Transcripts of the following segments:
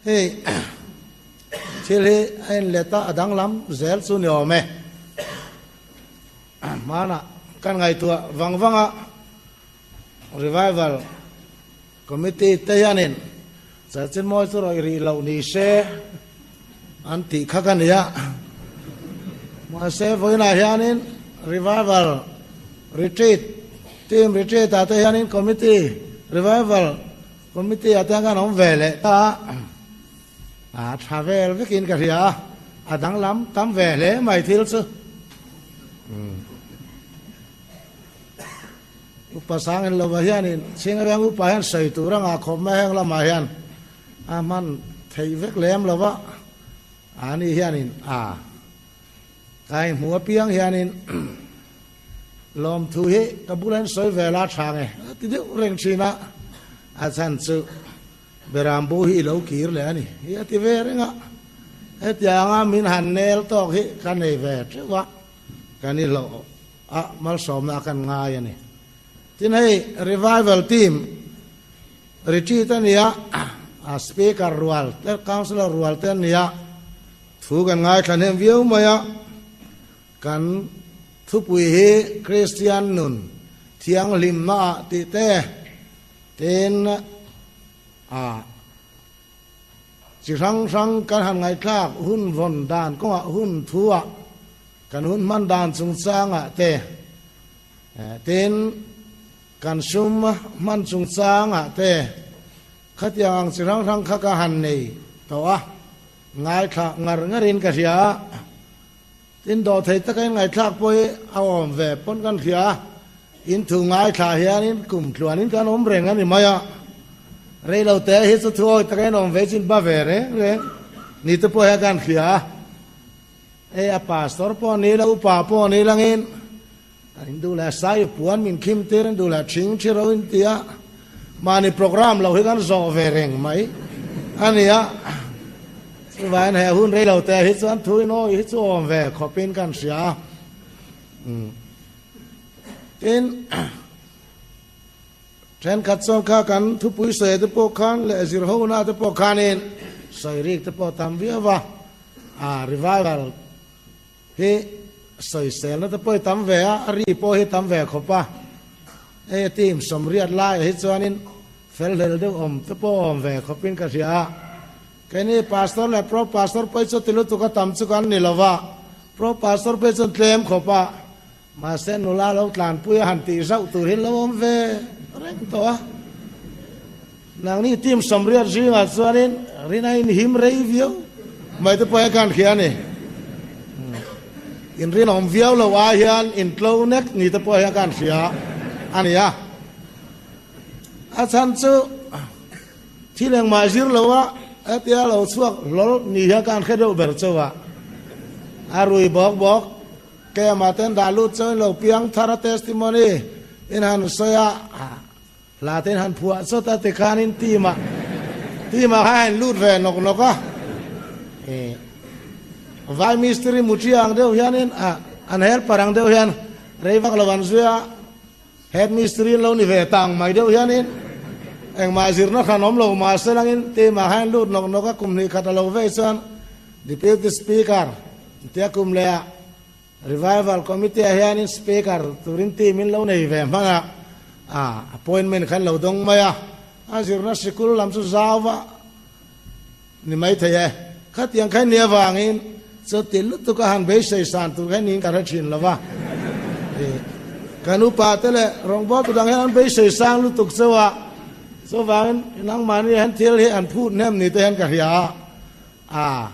Hei thil hi a inlet a, a danglam zel chu ni awm e. Hmanah kan ngaihtuah vang vang a, Revival Committee te hianin Chanchin mawi chu rawih rih loh ni se an tih kha ka ni a. Mahse vawiinah hianin Revival Retreat Team Retreat ah te hianin Committee Revival Committee ah te hian kan awm ve leh ta a, a tha vel vekin ka hria a, a danglam tam ve hle mai thil chu. Upa Sangin lova hianin Chhingreng upa hian sawi tur a ngah khawp mai heng lamah hian a hman theih vek lem lo va, a ni hianin a kai hmu apiang hianin lawmthu hi ka bula in sawi ve la tha nge a ti deuh reng thin a, a chhan chu Berambu hi i lo kir leh a ni hi a ti ve reng a, hetianga min han nel tawk hi ka nei ve teuh a, kan i hlawh. A malsawmna a kan ngai a ni. Tin hei Revival Team retreat a nia, a Speaker rual te Councillor rual te an nia, thu kan ngaithla hnem viau mai a, kan thupui hi Kristian nun thianghlimna ah tih te tin a chi hrang hrang kan han ngaihthlak hun vawn dan kawngah hun thu ah Kan hun hman dan chungchangah te, tin, kan sum hman chungchangah te khatiang ang chi hrang hrang kha ka han nei tawh a, ngaithla ngar ngarin ka hria a. Tin, dawhthei taka in ngaihthlak pawh hi a awm ve pawn kan hria a, in thu ngaithla hianin kum tluanin kan awm reng a ni mai a, reilo te hi chu thuawi taka in awm ve chin ba ve reng reng ni te pawh hian kan hria a. Hei a pastor pawh ni la upa pawh ni langin an in duh leh sai puan min khim tir an duh leh thing thi ro in ti a, mahni program lo hi kan zawh ve reng mai a ni a, chuvangin he hun rei lo te hi chuan thu in awi hi chu awm ve khawp in kan hria a, tin thenkhat chuan kha kan thupui sawi te pawh khan leh zir ho na te pawh khanin sawi rik te pawh tam viau va. A revival hi sawiselna te pawh hi tam ve a, a ri pawh hi tam ve khawp a. Hei a team sawmriat laiah hi chuanin fel hlel deuh awm te pawh awm ve khawpin ka hria a. Keini pastor leh pro pastor pawh hi chu ti lutuk a tam chu kan ni lo va, pro pastor pawh hi chuan tlem khawp a. Mahse nula lo tlanpui a han tih zauh tur hi lo awm ve reng tawh a. Nangni team sawmriat zingah chuanin rina in him rei viau mai te pawh he khan hria a ni. In rinawm viau lo ai hian in tlo nek ni te pawh hian khan hria a ni a. A chhan chu thil engmah zir lo a hetia lo chhuak hlawl ni hian khan hre deuh ber chauh a. A rui bawk bawk. Keimah ten dah lut chuan lo piang thar a testimony in han sawi a, hla te in han phuah chawt a tikhanin team ah team ah khan a in lut ve nawk nawk a, ih vai mistiri muthi ang deuh hianin ah an helper ang deuh hian rei vak lo an zui a, head mistiri in lo ni ve ta ang mai deuh hianin engmah zirna hran awm lo mahse langin team ah khan a in lut nawk nawk a, kum hnih khat a lo vei chuan deputy speaker Tia kum leh ah Revival Committee ah hianin Speaker turin team in lo nei ve hmang a, a appointment khan lo dawng mai a, a zirna sikul lam chu zau va ni mai thei e. Khatiang kha ni avangin chuti lutuk a han beisei san tur kha niin ka hre thin lo va. Kan upa te leh rawngbawltu dang hian an beisei sang lutuk chauh a, chuvangin nangmahni hian thil hi an phut hnem ni te hian ka hria a, a.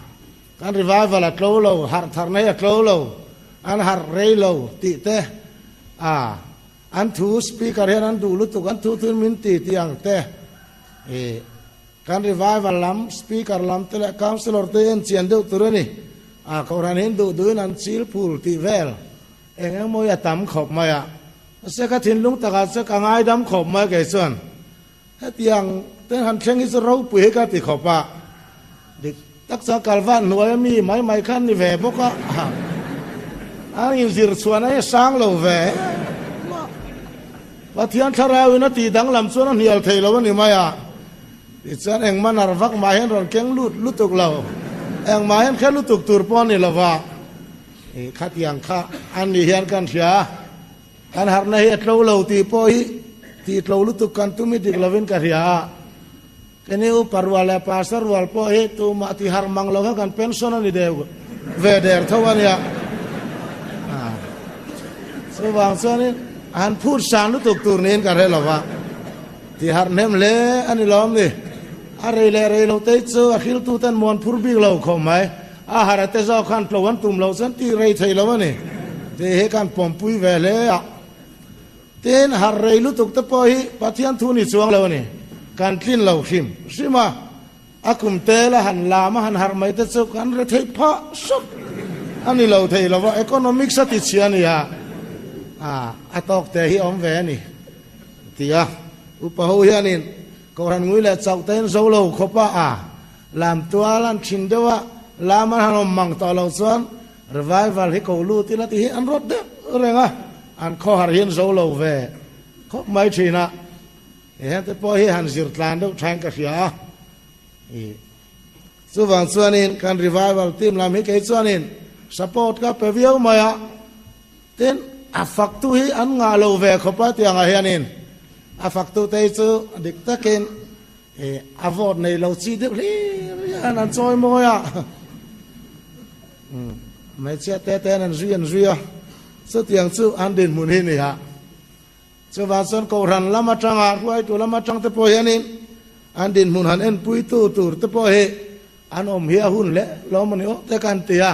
Kan revival a tlo lo, harh tharna hi a tlo lo, an harh rei lo tih te, a an thu speaker hian an duh lutuk, an thu thuin min ti tih ang te, i kan revival lam speaker lam te leh councillor te hi en chian deuh tur a ni, a kohhran hian duh duhin an chil phul tih vel eng eng maw hi a tam khawp mai a, mahse ka thinlung takah chuan ka ngaidam khawp mai kei chuan. Hetiang te han thleng hi chu ropui hi ka ti khawp a, dik tak chuan Kalvan hnuai a mi mai mai khan ni ve bawk a, an inzir chhuan a sang lo ve Pathian thlarau in a tih danglam chuan a hnial thei lo a ni mai a. Tichuan engmah nar vak mah hian rawn keng lut lutuk lo, engmah hian hre lutuk tur pawh a ni lo va, ih khatiang kha an nih hian kan hria a, kan harhna hi a tlo lo tih pawh hi tih tlo lutuk kan tum hi dik lovin ka hria a, Keni upa rual leh pastor rual pawh hi tumah ti harh mang lo kha kan pension a ni deuh ve der tho a nia. Chuvang chuanin han phut san lutuk tur niin ka hre lo va, ti harh hnem hle a ni lawm ni. A rei leh rei lo te chu a hriltu ten muan phur bik lo khawp mai. A harh a te zawk khan tlo an tum loh chuan ti rei thei lo a ni tih hi kan pawmpui ve hle a. Tin, harh rei lutuk te pawh hi Pathian thu ni chuang lo a ni. Kan tlin lo hrim hrim a, a kum tel a han lam a han harh mai te chu kan re theih phah sawp a ni lo thei lo va, economics a ti chhia a ni a, a tawk te hi awm ve a ni ti a. Upa ho hianin Kohhran ngui leh chauh te in zo lo khawp a, a lam tual an thin deuh a, lam an han awm mang tawh lo chuan Revival hi ko lut ila tih hi an rawt deuh reng a, an khawhar hi an zo lo ve khawp mai thin a, heng te pawh hi han zir tlan deuh thain ka hria a, ih chuvang chuanin kan revival team lam hi kei chuanin support ka pe viau mai a, tin a faktu hi an ngah lo ve khawp a tiangah hianin a faktu te hi chu dik takin ih a vote nei lo chi deuh hlir hian an chawi mawi a. Hmeichhia te ten an zui an zui a, chutiang chu an dinhmun hi ni a. Chuvang chuan Kohhran lam atanga hruaitu lam atang te pawh hianin an dinhmun han enpuitu tur te pawh hi an awm hi a hun leh lawm a ni aw te kan ti a.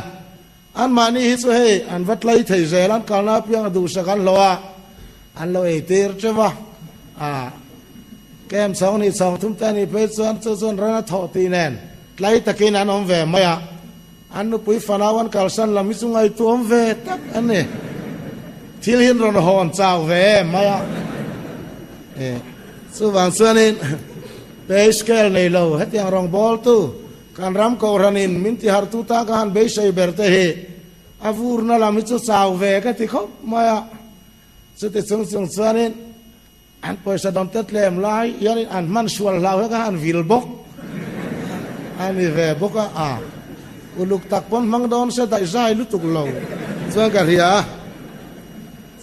Anmahni hi chu hei an va tlai thei zel, an kalna apiang a duhsak an hlawh a, an lo eitir teuh a. A Camp chhawng hnih chhawng thum te anih phei chuan chu chuan ran a thawh tih nen tlai takin an awm ve mai a. An nupui fanau an kalsan lam hi chu ngaihtuahawm ve tak a ni. Thil hi an rawn hawn chau ve em mai a. E, chuvang chuanin pay scale nei lo hetiang rawngbawltu kan ram kohhranin min tihartu ta ka han beisei ber te hi a vurna lam hi chu chau ve ka ti khawp mai a. Chuti chung chung chuanin An pawisa dawn te tlem lai hianin an hman sual hlau he kha an vil bawk a ni ve bawk a, a uluk tak pawn hmang dawn se daih zai lutuk lo chuan ka hria a,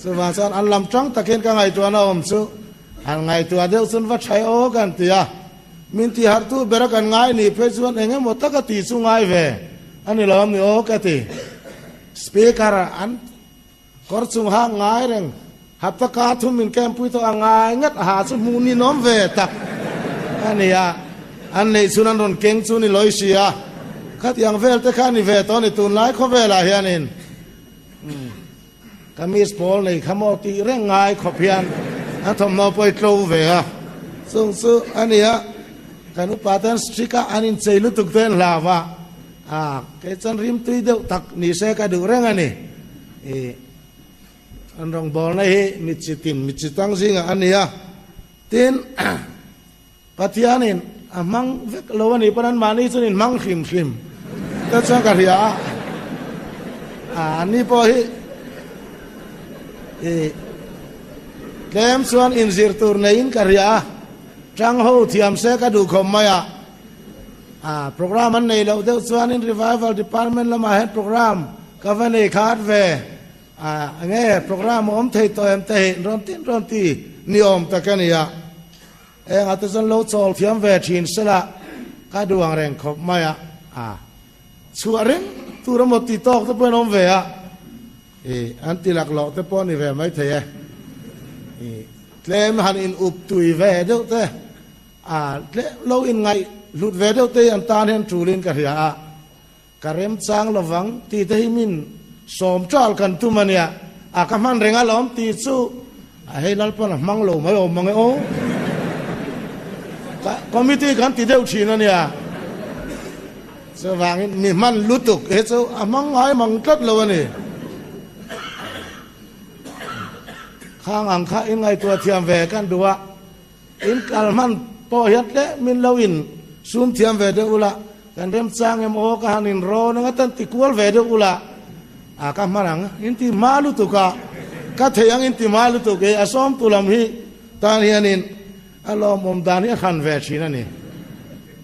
chuvang chuan an lam tang takin ka ngaihtuahna awm chu han ngaihtuah deuh chuan va tha e aw kan ti a, min tih harh tu bera kan ngai nih phei chuan eng emaw taka tih chu ngai ve a ni lo am ni aw ka ti. Speaker an. Kawr chung ha ngai reng, hapta ka thum in camp pui tawh a ngai ngat a ha chu hmuh ninawm ve tak a ni a, an neih chhun an rawn keng chu ni lawi si a, khatiang vel te kha a ni ve tawh a ni tunlai khawvelah hianin kamis pawl nei kha maw tih reng ngai khawp hian a thawmhnaw pawh i tlo ve a, chung chu a ni a, kan upa ten strict a an inchei lutuk te an hlau a. A, kei chuan rimtui deuh tak ni se ka duh reng a ni. I an rawngbawlna hi mi chi tin, mi chi tang zingah a ni a. Tin, Pathianin a hmang vek lo a nih pawn anmahni chuan in hmang hrim hrim te chuan ka hria a. A, anni pawh hi i tlem chuan inzir tur neiin ka hria a. Tang ho thiam se ka duh khawp mai a. A program an nei loh deuh chuanin Revival Department lamah hian program ka va nei khat ve a, enge program a awm thei tawh em te hi rawn tin rawn ti ni awm tak a ni a, engah te chuan lo chawl thiam ve thin sela ka duh ang reng khawp mai a, a chhuah reng tur emaw ti tawk te pawh in awm ve a, i an ti laklawh te pawh a ni ve mai thei e, i tlem han in up tui ve deuh te. A tlem lo in ngaih hlut ve deuh te hi an tan hian tulin ka hria a, ka remchang lovang tih te hi min sawm ṭal kan tum a nia, a ka hman reng alawm tih chu a hei Lalpan a hmang lo mai awm mang e aw. Ka committee kan ti deuh thin a nia, chuvangin mi hman lutuk hi chu a hmang ngai mang tlat lo a ni. Khang ang kha in ngaihtuah thiam ve kan duh a. In kal hman pawh hian tlem min lo in sum thiam ve deuh ula, kan remchang em aw ka han in rawn anga tan ti kual ve deuh ula, a ka hman ang in ti hma lutuk a, ka thei ang in ti hma lutuk e, a sawmtu lam hi tan hianin a lawmawm dan hi a hran ve thin a ni.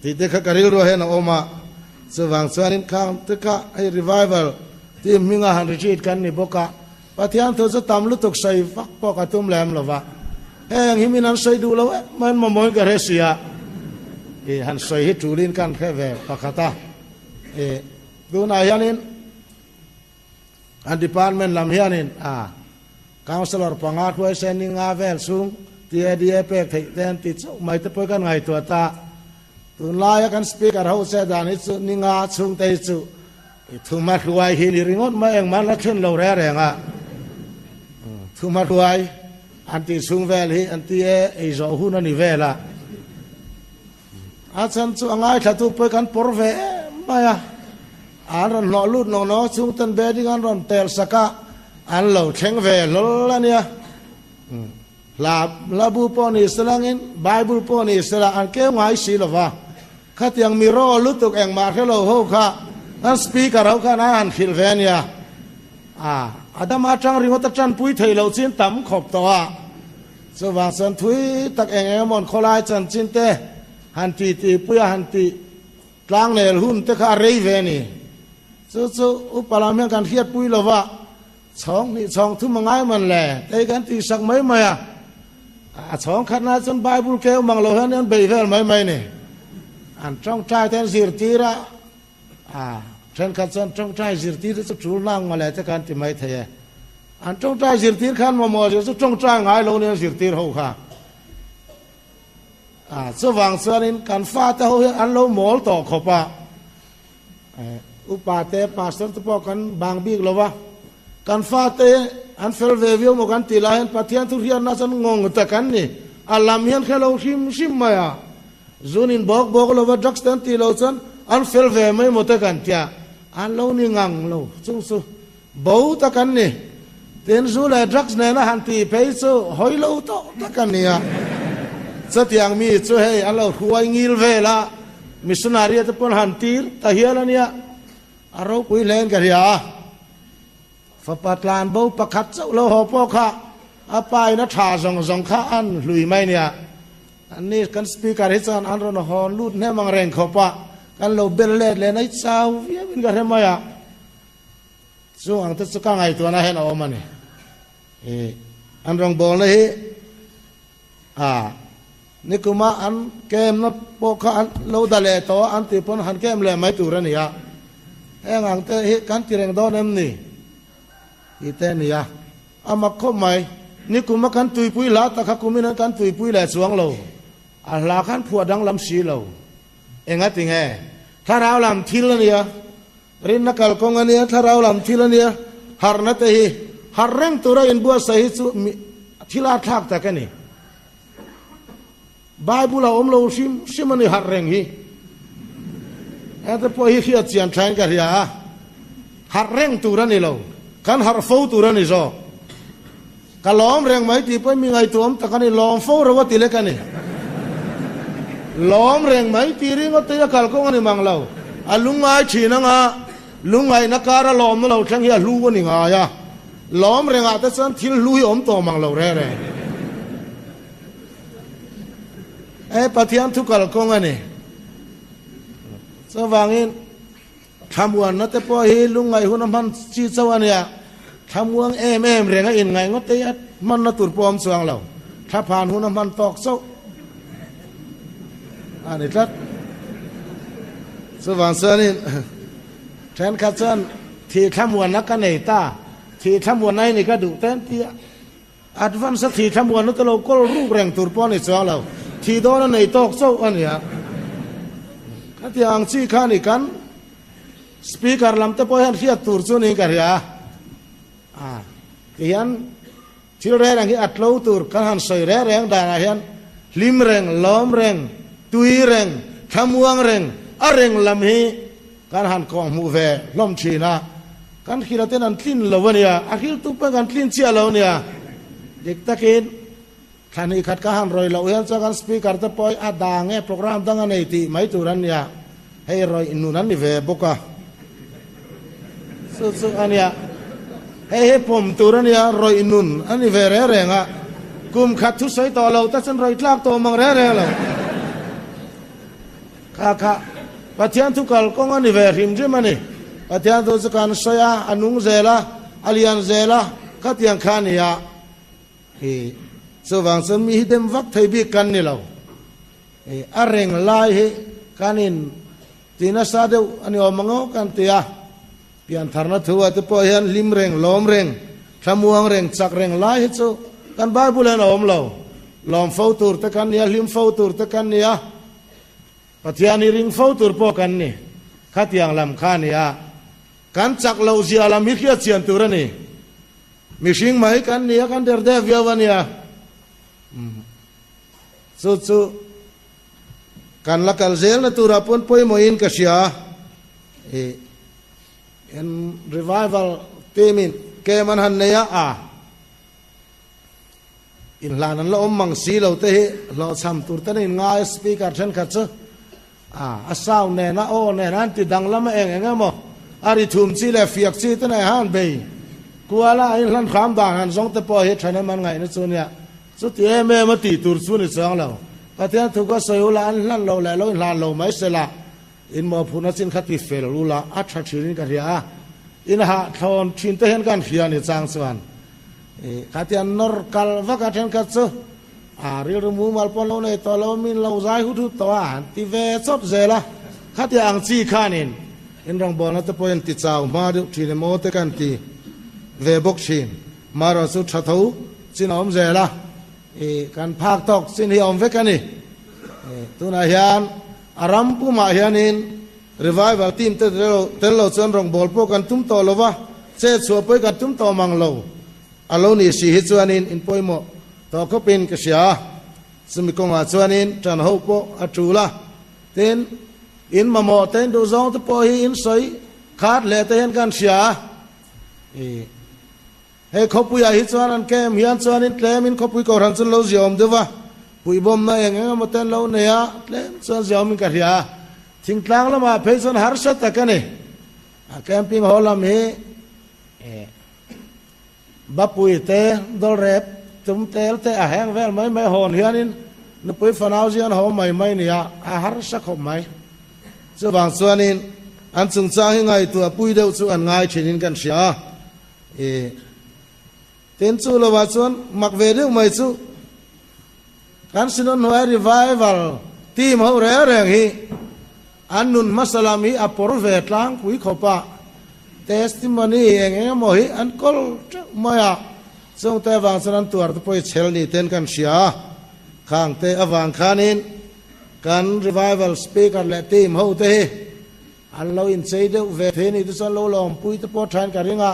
Tih te kha ka rilruah hian a awm a, chuvang chuanin khang te kha hei revival team hminga han retreat kan ni bawk a, Pathian thu chu tam lutuk sawi vak pawh ka tum lem lo va, heng hi min an sawi duh lo em mai an mamawhin ka hre si a, i han sawi hi tulin kan hre ve pakhat a, i tunah hianin an department lam hianin a councillor panga hruaisen ni nga vel chhung TADA pek theih te an ti chauh mai te pawh kan ngaihtuah ta, tunlaia kan speaker ho che dan hi chu ni nga chhung te hi chu I thuma hruai hi ni ringawt mai engmah la thlen lo reng reng a, thuma hruai an tih chhung vel hi an ti e, ei zawh hun a ni vel a, a chhan chu a ngaithlatu pawh kan pawr ve em mai a, an rawn hlawh lut nawk nawk chhung ten bedding an rawn tel sak a, an lo thleng ve hlawl a nia. Hla hla bu pawh ni selangin Bible pawh ni sela an keu ngai si lo va, Khatiang mi raw lutuk engmah hre lo ho kha an speaker ho khan a han hrilh ve a nia. A Adam atang ringawt a tanpui thei loh chin tam khawp tawh a. Chuvang chuan thui tak eng eng emawn khawlai chanchin te han ti ti pui a han ti tlangnel hun te kha a rei ve a ni. Chu chu upa lam hian kan hriatpui lo va. Chhawng hnih chhawng thum a ngai man le, tei kan tih sak mai mai a. A chhawng khatna chuan Bible keu mang lo hian an bei vel mai mai ni. An tawngtai te an zirtir a, a thenkhat chuan tawngtai zirtir te chu tul nang mawle te khan ti mai thei e. An tawngtai zirtir khan mamawh zir chu tawngtai ngai lo nia zirtir ho kha. A chuvang chuanin kan fate ho hian an lo mawl tawh khawp a. Upa te pastor te pawh kan bang bik lo va, kan fate an fel ve viau maw kan tih lai hian Pathian thu hriatna chuan ngawng tak an ni. A lam hian hre lo hrim hrim mai a, zun in bawk bawk lo va, drugs te an tih loh chuan an fel ve mai maw te kan tia, an lo ni ngang lo chung chu bo tak an ni. Tin, zu leh drugs nena han tih phei chu hawi lo tawh tak a nia. Chutiang mi chu hei an lo hruai ngil vel a, missionary te pawn han tir ta hial a nia. A ropui hlein ka hria a. Fapa tlan bo pakhat chauh lo haw pawh kha a pa in a tha zawng zawng kha an hlui mai nia. Anni kan speaker hi chuan an rawn hawn lut hnem ang reng khawp a, kan lo bel let leh nai chau viauin ka hre mai a. Chung ang te chu ka ngaihtuahna hian a awm a ni. I an rawngbawlna hi a nikuma an kemna pawh kha an lo da leh tawh a, an tih pawn han kem leh mai tur a ni a. Heng ang te hi kan ti reng dawn em ni? Tih te a ni a. A mak khawp mai. Nikuma kan tuipui hla tak kha kumin an kan tuipui leh chuang lo. A hla khan phuah danglam si lo. Engati nge? Thlarau lam thil a nia. Rinna kalkawng a nia, thlarau lam thil a nia, harhna te hi harh reng tura inbuatsaih hi chu mi thil a thlak tak a ni. Bible a awm lo hrim hrim a ni harh reng hi. Hengte pawh hi hriat chian thain ka hria a, harh reng tur a ni lo, kan harh fo tur a ni zawk. Ka lawm reng mai tih pawhin mi ngaihtuahawm tak a ni, lawm fo ro a ti lek a ni. Lawm reng mai tih ringawt te hi a kalkawng a ni mang lo. A lungngai thin anga lungngaihna kara lawmna lo thleng hi a hlu a ni ngai a. Lawm rengah te chuan thil hlu hi awm tawh mang lo reng reng. E Pathian thu kalkawng a ni. Chuvangin. Thlamuanna te pawh hi lungngaih hun a hman chi chauh a nia, thlamuang em em reng a inngaih ngawt te hi a hmanna tur pawh a awm chuang lo, thlaphan hun a hman tawk chauh a ni tlat. Chuvang chuanin thenkhat chuan thih thlamuanna ka nei ta, thih thlamuanna hi ni ka duh te an ti a, advance a thih thlamuanna te lo kawl ruk reng tur pawh a ni chuang lo, thih dawn a nei tawk chauh a nia. Khatiang ang chi kha ni kan Speaker lam te pawh hian hriat tur chu niin ka hria a, tihian thil reng reng hi a tlo tur kan han sawi reng reng danah hian hlim reng, lawm reng, tui reng, thlamuang reng, a reng lam hi kan han kawhhmuh ve hlawm thin a, kan hrilh a ten an tlin lo a nia, a hriltu pawhin kan tlin chiah lo a nia, dik takin. Thla hnih khat ka han rawih loh hian chuan kan speaker te pawh hi a dang e, program dang a nei tih mai tur an nia, hei rawih nun an ni ve bawk a, chu chu a nia, hei hi pawm tur a nia, rawih nun a ni ve reng reng a, kum khat thusawi tawh lo te chuan rawih tlak tawh mang reng reng lo. Kha kha Pathian thu kalkawng a ni ve hrim hrim a ni. Pathian thu chu kan sawi a, a nung zel a, a lian zel a, khatiang kha a ni a. Hi chuvang chuan mi hi dem vak thei bik kan ni lo. Hi a reng lai hi kan in ti nasa deuh a ni awm ang aw kan ti a. Piantharna thu ah te pawh hian hlim reng, lawm reng, thlamuang reng, chak reng lai hi chu kan Bible hian a awm lo. Lawm fo tur te kan ni a, hlim fo tur te kan ni a, Pathian hi ring fo tur pawh kan ni. Khatiang lam kha a ni a, kan chak loh zia lam hi hriat chian tur a ni. Mihring mai kan ni a, kan der deuh viau a nia. Chu chu kan la kal zelna turah pawn pawimawhin ka hria. I en revival team in camp an han nei a, a inhlan an la awm mang si lo te hi hlawhchham tur ten a inngai a, speaker thenkhat chu A, a sound nen a aw nen an ti danglam a eng eng emaw a ri thum chi leh fiak chi te nei han bei kual a, a inhlan hram dan han zawng te pawh hi ṭhahnem an ngaihna chu nia. Chuti em em a tih tur chu ni chuang lo. Pathian thu ka sawi ula an hlan lo leh lo inhlan lo mai se la, in mawhphurhna chin kha ti fel ula a ṭha ṭhinin ka hria a, in hahthlawn ṭhin te hian kan hria ni chang chuan khatiang nawr kal vak a ṭhenkhat chu A rilru mumal pawh lo nei tawh lo, min lo zai hut hut tawh a, han ti ve chawp zel a. Khatia ang chi khanin in rawngbawlna te pawhin ti chau hma deuh thin emaw te kan ti ve bawk thin. Marawh chu tha tho chin a awm zel a, i kan phak tawk chin hi a awm vek a ni. Tunah hian a ram pumah hianin revival team te tel lo chuan rawngbâwl pawh kan tum tawh lo va, chet chhuah pawh hi kan tum tawh mang lo. A lo nih si hi chuanin in pawimawh tawh khawpin ka hria a, chumi kawngah chuanin ṭan ho pawh a ṭul a, tin, in mamawh te in duhzawng te pawh hi in sawi khat hle te hian kan hria a. I hei khawpuiah hi chuan an camp hian chuanin tlemin khawpui kohhran chu an lo ziaawm deuh va, puihbawmna eng eng emaw te an lo nei a, tlem chuan ziaawmin ka hria a, thingtlang lamah phei chuan harsa tak a ni. A camping hall lam hi e. Bapui te, dawlrep tum tel te a heng vel mai mai hawn hianin nupui fanau zian haw mai mai nia a harsa khawp mai. Chuvang chuanin an chungchang hi ngaihtuah pui deuh chu an ngai thinin kan hria a. I tin chu lovah chuan mak ve deuh mai chu kan Synod hnuai revival team ho reng reng hi An nun hmasa lam hi a pawr ve tlangpui khawp a, testimony eng eng emaw hi an kawl teuh mai a, chungte avang chuan an tuar te pawh hi chhel ni ten kan hria a, khangte avang khanin kan revival speaker leh team ho te hi an lo inchei deuh ve thei a nih te chuan lo lawmpui te pawh thain ka ring a,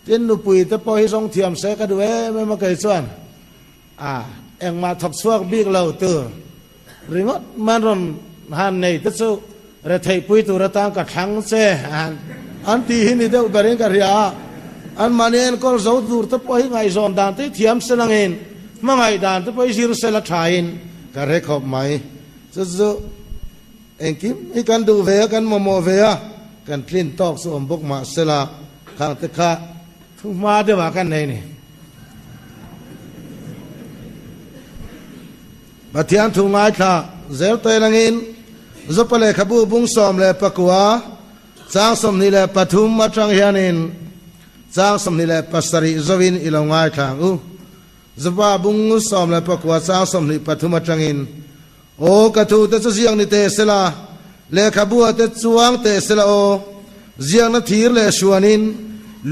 tin nupui te pawh hi zawng thiam se ka duh em em a kei chuan a engmah thawk chhuak bik lo tur. Ringawt man rawn han nei te chu retheihpui tur atan ka thlang che an tih hi ni deuh berin ka hria a, anmahni enkawl zo tur te pawh hi ngaihzawn dan te hi thiam sel angin hmangaih dan te pawh hi zir sel a thain ka hre khawp mai. Chu chu engkim hi kan duh ve a, kan mamawh ve a, kan tlin tawk chu awm bawk mah sela khang te kha Thu hma deuhah kan nei ni. Pathian thu ngaithla zel tawi langin Zopa lehkhabu bung 19 chang 23 atang hianin chang 27 zoin i lo ngaithla ang u. Zopa bung 19 chang 23 atangin Aw ka thu te chu ziak ni teh sela, lehkhabu ah te chuang teh sela aw, ziakna thir leh hruanin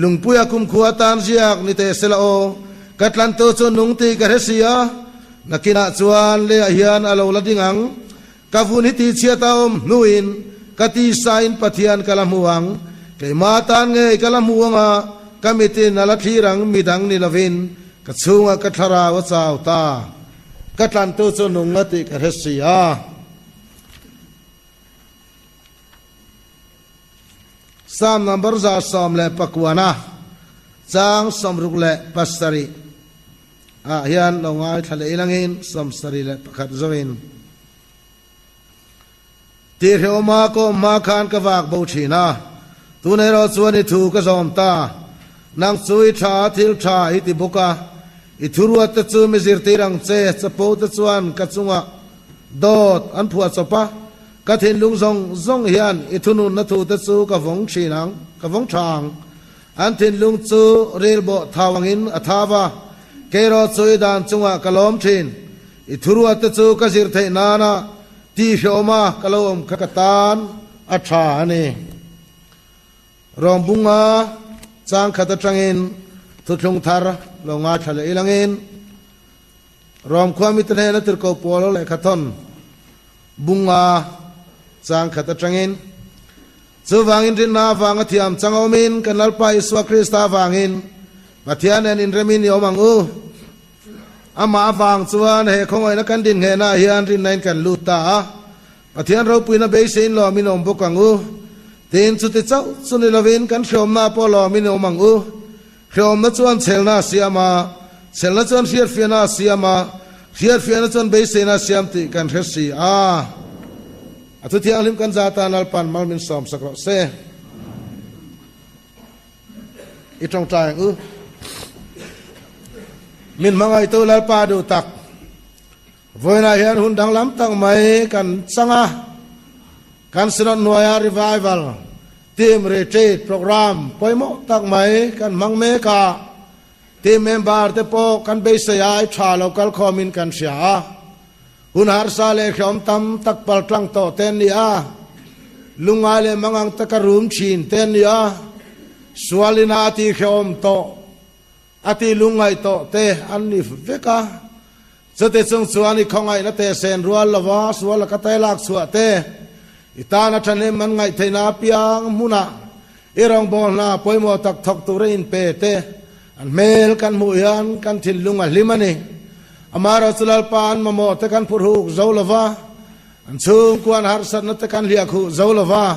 lungpuia kumkhua atan ziak ni teh sela aw, ka tlantu chu nung tih ka hre si a, nakinah chuan leiah hian a lo la ding ang, ka vun hi tihchhiat a awm hnuin ka tisain Pathian ka la hmu ang, keimah atan ngei ka la hmu ang a, ka mitin a la thlir ang midang ni lovin ka chhungah ka thlarau a chau ta. Ka tlantu chu nung a tih ka hre si a. Psalm number 119 chang 67 ah hian lo ngaithla leh ilangin 71 zawin Tihhrehawma ka awm hma khan ka vak bo thin a, tun erawh chuan i thu ka zawm ta. Nang chu i tha a, thil tha i ti bawk a, i thuruat te chu mi zirtir ang che, chapo te chuan ka chungah dawt an phuah chawp a. Ka thinlung zawng zawng hian i thununna thute chu ka vawng thin ang, ka vawng tha ang. An thinlung chu rilbawh thau angin a thau a, kei erawh chu i dan chungah ka lawm thin. I thuruatte chu ka zir theih nana tihhrehawma ka lo awm kha ka tan a tha a ni. Rawngbunga chang khat atangin thuthlung thar lo ngaithla leh ilangin Rom khua mite hnena tirhkoh pawl lehkhathawn bunga chang khat atangin, Chuvangin rinna avanga thiam chang awmin kan Lalpa Isua Krista avangin Pathian nen inremin i awm ang u. Amah avang chuan he khawngaihna kan din nghenah hian rinna in kan lut ta a, Pathian ropuina beiseiin lawmin awm bawk ang u. Tin, chuti chauh chu ni lovin kan hreawmna pawh lawmin awm ang u. Hreawmna chuan chhelna a siam a, chhelna chuan hriatfiahna a siam a, hriatfiahna chuan beiseina a siam tih kan hre si a. A thu thianghlim kan za tan Lalpa'n mal min sawmsak rawh se. I tawngtai ang u. Min hmangaihtu Lalpa duh tak. Vawiinah hian hun danglam tak mai kan chang a, kan Synod hnuaia Revival Team Retreat Programme pawimawh tak mai kan hmang mek a, team member te pawh kan beisei ai tha lo kal khawmin kan hria a, hun harsa leh hrehawm tam tak pal tlang tawh te an ni a, lungngai leh mangang taka rum thin te an ni a, sualina a tih hrehawm tawh A ti lungngaih tawh te an ni vek a, chute chung chuan i khawngaihna te sen rual lova sual a ka tai lak chhuah te, i tana thahnem an ngaih theihna apiang hmunah i rawngbâwl hna pawimawh tak thawk tura inpe te an hmel kan hmuh hian kan thinlung a hlim a ni. Amaherawhchu chu Lalpa an mamawh te kan phurhuk zo lova, An chhungkuan harsatna te kan hliah khuh zo lo va,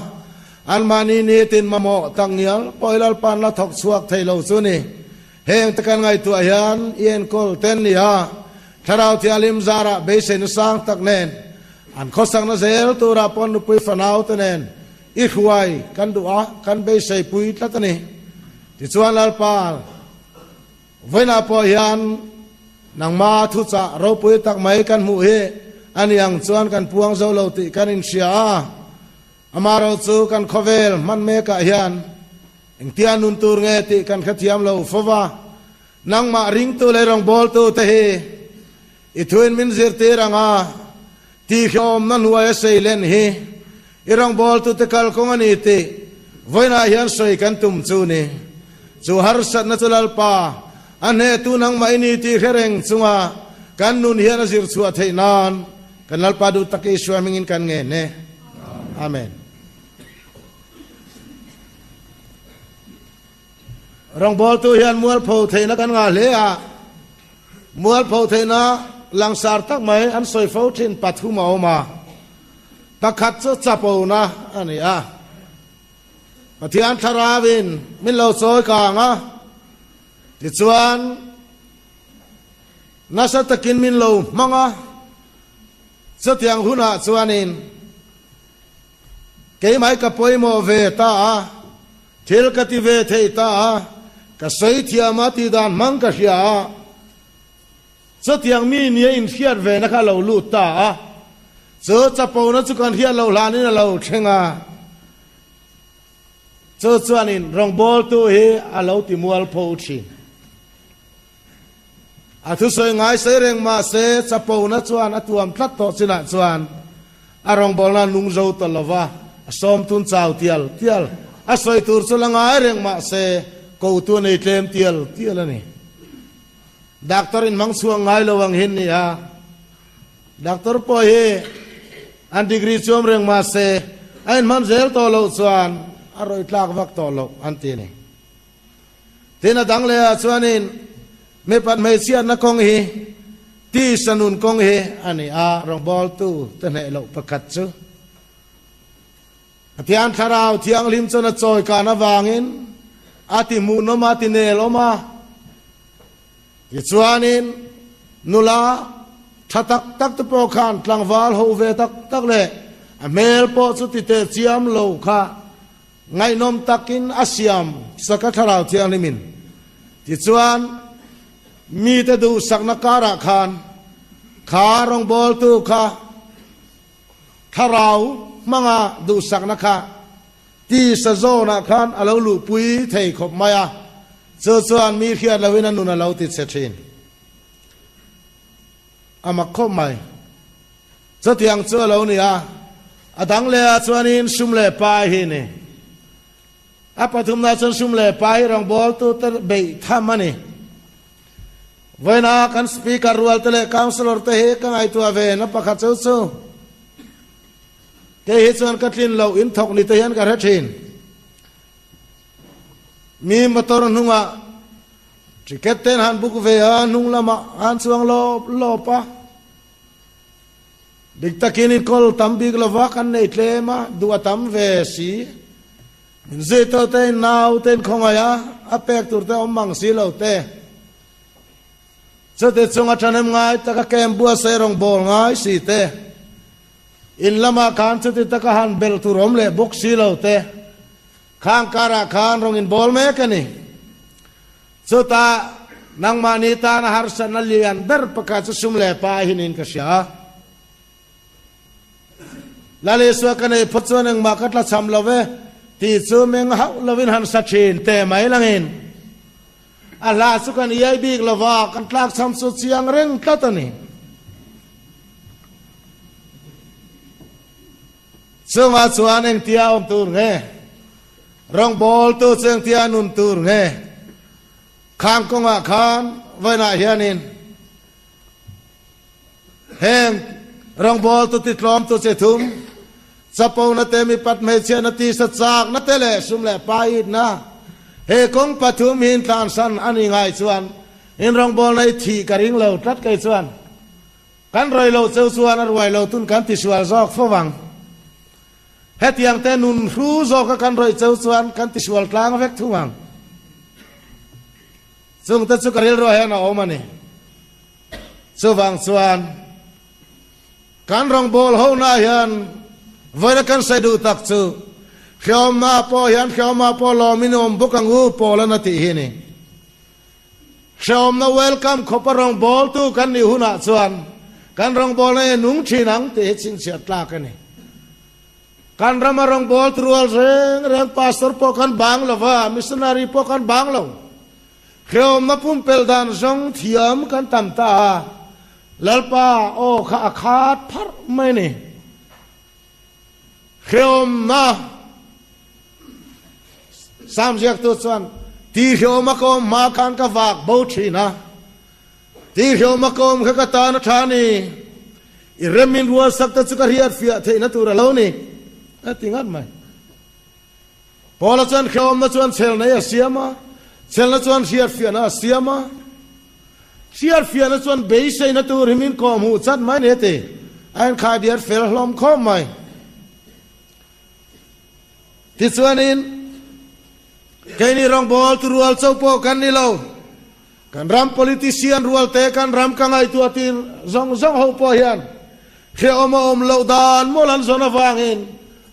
anmahni nitin mamawh tak ngial pawh hi Lalpa'n la thawk chhuak thei lo chu ni. Heng te kan ngaihtuah hian i enkawl ten ni a, Thlarau Thianghlim zarah beiseina sang tak nen an khawsakna zel turah pawh nupui fanau te nen i hruai kan duh a, kan beisei pui tlat a ni. Tichuan Lalpa. Vawiinah pawh hian nangma thuchah ropui tak mai kan hmuh hi a ni ang chuan kan puang zo lo tih kan inhria a. Amaherawh chu kan khawvel hman mekah hian engtia nun tur nge tih kan hrethiam lo fo va. Nangmah ringtu leh rawngbawltu te hi i thuin min zirtir ang a, tihhlawmna hnuaia sei len hi I rawngbawltute kalkawng a ni tih vawiinah hian sawi kan tum chu ni. Chu harsatna chu Lalpa, a hnehtu nangmah i ni tih hre reng chunga kan nun hian a zir chhuah theih nan kan Lalpa duh tak Isua hmingin kan ngen e. Amen. Rawngbawltu hian mualpho theihna kan ngah hle a, mualpho theihna langsar tak mai an sawi fo thin pathum a awm a, pakhat chu chapona a ni a, Pathian Thlarauin min lo chawi kang a, tichuan nasa takin min lo hmang a, chutiang hunah chuanin Keimah ka pawimawh ve ta a, thil ka ti ve thei ta a, ka sawi thiam a tih dan hmang ka hria a, chutiang mi nia inhriat ve na kha a lo lut ta a, chu chapona chu kan hriat loh hlanin a lo thleng a, chu chuanin rawngbawltu hi a lo ti mualpho thin. A thusawi ngai sawi reng mah se chapona chuan a tuam tlat tawh chinah chuan a rawngbawlna nung zo ta lo va, a sawmtun chau tial tial. A sawi tur chu la ngai reng mah se kotu a nei tlem tial tial a ni. Doctor in hmang chhuak ngai lo ang hin ni a, doctor pawh hi an degree chuam reng mah se a inhman zel tawh loh chuan a rawih tlak vak tawh loh an ti a ni. Tin a dang leh ah chuanin mipat hmeichhiatna kawng hi tisa nun kawng hi a ni a, rawngbawltu te hneh loh pakhat chu Pathian Thlarau Thianghlim chuan a chawi kan avangin a ti hmuhnawm a, ti nel awm a. Tichuanin nula tha tak tak te pawh khan tlangval ho ve tak tak leh a hmel pawh chu ti teh chiam lo kha Ngaihnawm takin a siam sak a Thlarau Thianghlimin. Tichuan, mite duhsakna karah khan kha rawngbawltu kha Thlarau. hmanga duhsakna kha tisa zawnah khan a lo luhpui thei khawp mai a, chu chuan mi hriat loin a nun a lo ti chhe thin. A mak khawp mai. Chutiang chu a lo ni a, a dang leh ah chuanin sum leh pai hi ni. A pathumna chuan sum leh pai hi rawngbawltute beih tham a ni. Vawiina kan Speaker rualte leh Councillor te hi ka ngaihtuah ve na pakhat chu chu kei hi chuan ka tlin loh in thawk ni te hian ka hre thin. Mi motor hnungah ticket ten han book ve a, hnung lamah han chuang lawp lawp a. Dik takin in kawl tam bik lova kan nei tlem a, duh a tam ve si. Min zui tawh te in nau te in khawngaih a, a pek tur te awm mang si lo te. Chute chunga thahnem ngai taka kem buatsaih rawng bawl ngai si te. In lamah khan chuti taka han belh tur awm leh bawk si lo te. Khang karah khan rawng in bawl mek a ni. Chutah nangmahni tana harsatna lian ber pakhat chu sum leh pa hinin ka hria a. Lal Isua ka nei phawt chuan engmah ka tlachham lo ve tih chu meng hauh lovin han sa thin teh mai langin a hla chu kan iai bik lo va, kan tlakchham chu chiang reng tlat a ni. Chungah chuan engtia awm tur nge? Rawngbawltu chu engtia nun tur nge? Khang kawngah khan vawiinah hianin heng rawngbawltu titlawmtu chi thum, chapona te, mipat hmeichhiatna, tisa chakna te leh sum leh paitna, he kawng pathum hi intlansan a ni ngai chuan in rawngbawlna i thih ka ring lo tlat kei chuan. Kan rei lo cheu chuan a ruai lo tun kan tisual zawk fo vang. Hetiang te nun hru zawka kan rei cheu chuan kan tisual tlang vek thung ang. Chung te chu ka rilru hian a awm a ni. Chuvang chuan kan rawngbawl hona hian vawiina kan sawi duh tak chu hreawmna pawh hian hreawma pawh lawmin awm bawk ang u Paul-an a tih hi a ni. Hrehawmna welcome khawpa rawngbawltu kan nih hunah chuan kan rawngbawlna hi a nung thin ang tih hi chhinchhiah tlak a ni. Kan rama rawngbawltu rual reng reng pastor pawh kan bang lo va, missionary pawh kan bang lo. Hrehawmna pumpelh dan zawng thiam kan tam ta a, Lalpa aw kha a khat pharh mai a ni. Hrehawmna Sam ziaktu chuan, Ti hrehawm a ka awm hma khan ka vak bo thin a, ti hrehawm a ka awm kha ka tan a tha a ni, i rem in rualsak te chu ka hriat fiah theihna tur a lo ni, a ti ngat mai. Paula chuan hrehawmna chuan chhelna hi a siam a, chhelna chuan hriat fiahna a siam a, hriat fiahna chuan beiseina tur hi min kawhhmuh chat mai ni a ti. A inkhai diar fel hlawm khawp mai. Tichuanin, keini rawngbawl tu rual cho pawh kan ni lo. Kan ram politician rual te, kan ram ka ngaihtuah tir zawng zawng ho pawh hian hrehawm a awm loh dan mawl an zawn avangin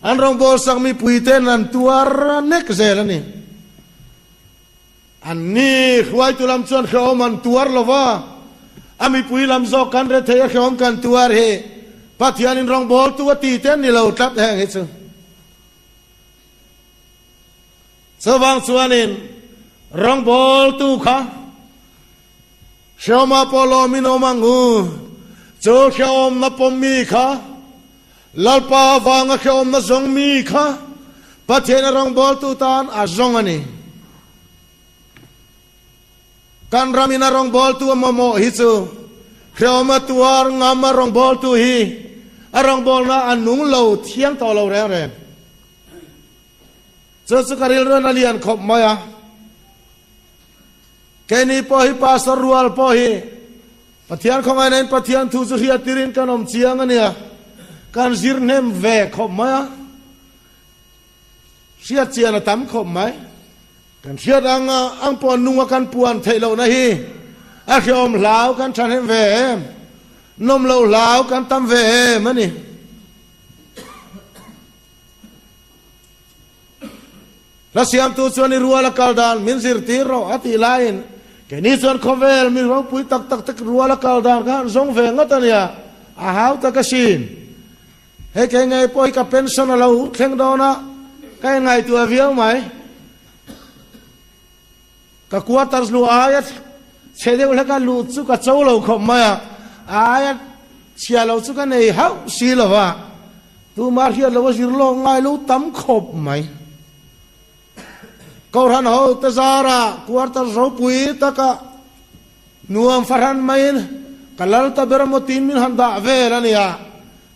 an rawngbawl sak mipui ten an tuar nek zel a ni. An ni hruaitu lam chuan hrehawm an tuar lo va, a mipui lam zawk kan rethei a hrehawm kan tuar hi Pathianin rawngbawltu a ti te an ni lo tlat heng hi chu. Chuvang chuanin rawngbawltu kha hrehawmah pawh lawmin awm ang u, chu hrehawmna pawmmi kha Lalpa avanga hrehawmna zawng mi kha Pathian a rawngbawltu tan a zawng a ni. Kan ramin a rawngbawltu a mamawh hi chu hrehawm a tuar ngam a rawngbawltu hi a rawngbawlna a nung lo thiang tawh lo reng reng. Chu chu ka rilruan a lian khawp mai a. Keini pawh hi Pastor rual pawh hi Pathian khawngaihna in Pathian thu chu hriat tirin kan awm chiang a nia, kan zir hnem ve khawp mai a, hriat chian a tam khawp mai. Kan hriat ang ang pawh nunga kan puan theih lohna hi a hreawm hlau kan thahnem ve em, nawm loh hlau kan tam ve em a ni. Hla siamtu chuan i rual a kal dan min zirtir rawh a tih laiin keini chuan khawvel mi ropui tak tak te rual a kal dan kha an zawng ve ngawt a nia, a hau tak asin. Hei kei ngei pawh hi ka pension a lo thleng dawn a, ka inngaihtuah viau mai. Ka quarters luh aia chhe deuh hlek a luh chu ka cho lo khawp mai a, a aia chhia lo chu ka nei hauh si lo va, tumah hriat lo a zir lawk ngai lo tam khawp mai. Kohhran ho te zara quarters ropui taka nuam fahran maiin ka lal ta ber emaw tiin min han dah vel a nia.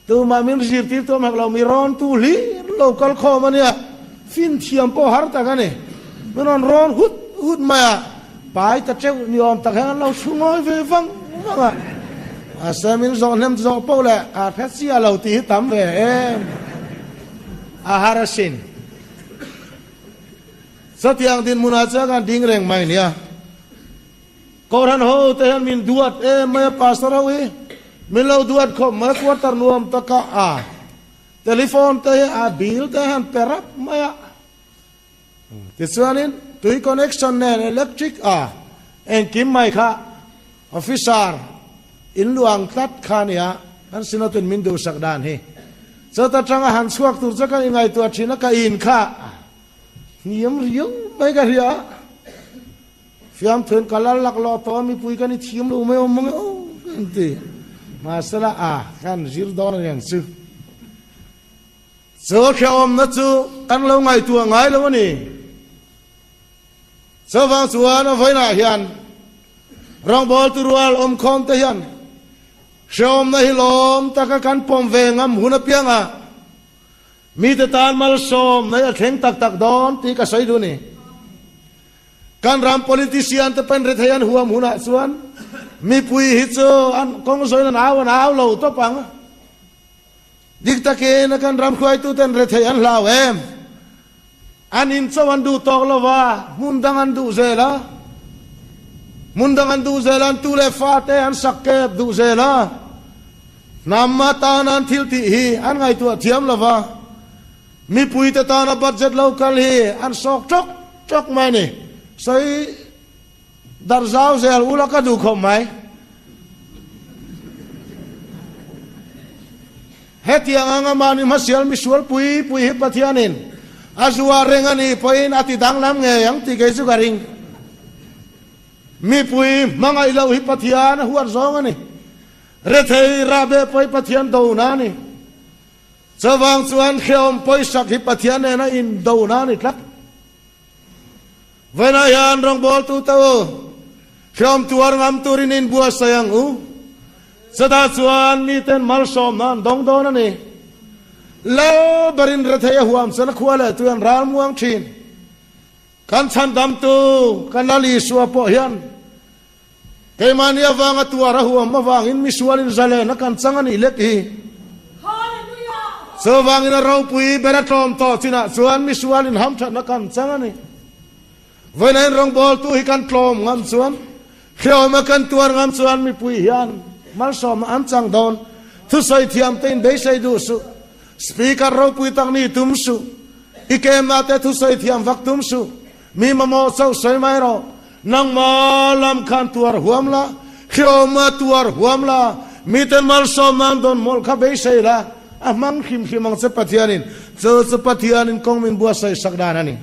Tumah min zirtir tu hmak lo, mi rawn tu hlir lo kal khawm a nia, fin thiam pawh har tak a ni. Min rawn rawn hut hut mai a, pai ta teuh ni awm tak hian an lo chhu ngawi ve vang vang a. Mahse min zawh hnem zawh poh leh a hre chiah lo tih hi tam ve em a har asin. Chutiang dinhmunah chuan kan ding reng mai nia. Kohhran ho te hian min duat em mai a, Pastor ho hi min lo duat khawp mai a, quarter nuam taka a telephone te hi a bill te hian pe rap mai a, tichuanin tui connection nen electric a engkim mai kha officer in luang tlat kha nia kan Synod in min duhsak dan hi. Chawt atanga han chhuak tur chu ka ingaihtuah thin a, ka in kha hniam riau mai ka hria a. Fiamthuin ka lal laklawh tawh a, mipui kan i thiam lo mai awm mang e aw ka han ti. Mahsela a kan zir dawn a niang chu. Chu hrehawmna chu kan lo ngaihtuah ngai lo a ni. Chuvang chuan a vawiinah hian rawngbawltu rual awmkhawm te hian hrehawmna hi lawm taka kan pawm ve ngam hun apiangah mite tan malsawmna hi a thleng tak tak dawn tih ka sawi duh a ni. Kan ram politician te pen rethei an huam hunah chuan mipui hi chu an kawng zawiin an au an au lo tawp ang. Dik takin kan ram hruaitu ten rethei an hlau em? An in cho an duh tawk lo va, hmun dang an duh zel a. Hmun dang an duh zel a, an tu leh fa te an sak kep duh zel a. Hnam atan an thil tih hi an ngaihtuah thiam lo va. Mipuite tana budget lo kal hi an sawk tawk tawk mai a ni. Sawi darh zau zel ula ka duh khawp mai. Hetiang anga mahni hmasial misual pui pui hi Pathianin a zuar reng a nih pawhin a ti danglam ngei ang tih kei chu ka ring. Mipui hmangaih loh hi Pathian a huat zawng a ni. Rethei rahbeh pawh hi Pathian dona a ni. Chuvang chuan hrehawm pawisak hi Pathian nena indona a ni tlat. Vawiinah hian rawngbawltute u, hrehawm tuar ngam turin inbuatsaih ang u. Chutah chuan miten malsawmna an dawng dawn a ni. Lal berin rethei a huam chuan a khua leh tui an ral muang thin. Kan chhandamtu kan Lal Isua pawh hian Keimahni avanga tuar a huam avangin misualin zalen a kan chang a nih lek hi. Chuvangin a ropui ber a tlawm tawh chinah chuan misualin hamthatna kan chang a ni. Vawiin rawngbawltu hi kan tlawm ngam chuan, hrehawma kan tuar ngam chuan mipui hian malsawmna an chang dawn. Thusawi thiamte in beisei duh suh. Speaker ropui tak ni tum suh. I kemna te thusawi thiam vak tum suh. Mi mamawh chauh sawi mai rawh. Nangma lam khan tuar huam la, hrehawma tuar huam la, miten malsawm nan dawn mawlh kha beisei la, a hmang hrim hrim ang che Pathianin. Chu chu Pathianin kawng min buatsaih sak dan a ni.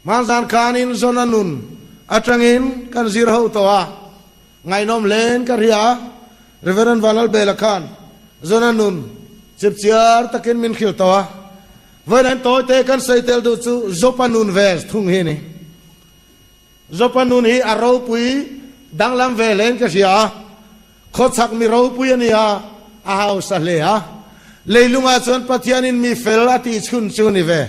Hmanzan khanin Zona nun atangin kan zir ho tawh a, ngaihnawm hlein ka hria a, Reverend Vanlalbela khan Zona nun chipchiar takin min hrilh tawh a. Vawiin tawi te kan sawi tel duh chu Jopa nun ve thung hi a ni. Jopa nun hi a ropui danglam ve hlein ka hria a, khawchhak mi ropui a ni a, a hausa hle a. Leilungah chuan Pathianin mi fel a tih chhun chu a ni ve.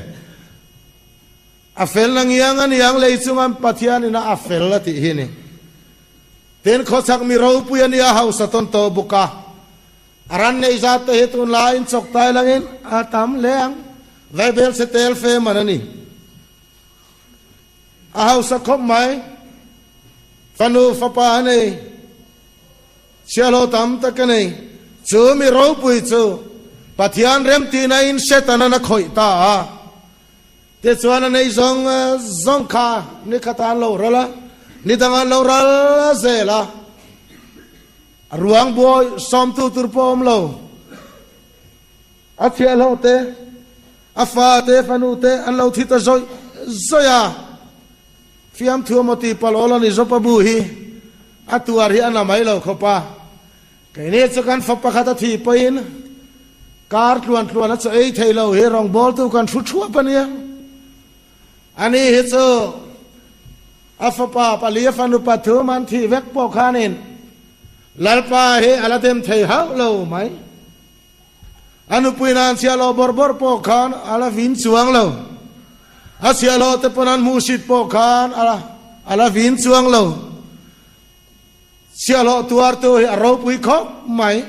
A fel na ngiang a niang lei chunga Pathianin a a fel a tih hi a ni. Tin, khawchhak mi ropui a ni a, hausa tawn tawh bawk a. A ran neih zat te hi tunlaiin chawk tai langin a tam hle ang. Vaibel chhe tel fe man a ni. A hausa khawp mai. Fanu fapa a nei. Chhiahhlawh tam tak a nei. Chu mi ropui chu Pathian remtihna in Setanan a khawih ta a. Tichuan a nei zawng zawng kha ni khatah an lo ral a, ni dangah an lo ral zel a. A ruang buai sawmtu tur pawh awm lo. A thiahhlawh te, a fa te, fanu te an lo thi ta zawih zawih a. Fiamthu emaw tih palh awl a ni Zopa bu hi a tuar hi a na mai lo khawp a. Keini chu kan fa pakhat a thih pawhin kar tluan tluan a chaw ei thei lo hi rawngbawltu kan thu thuap a nia. Ani hi chu a fapa pali a fanu pathum an thih vek pawh khanin Lalpa hi a la dem thei hauh lo mai. A nupui nan chhiahhlawh bawrh bawrh pawh khan a la vin chuang lo. A chhiahhlawh te pawn an hmuhsit pawh khan a la vin chuang lo. Chhiahhlawh tuartu hi a ropui khawp mai.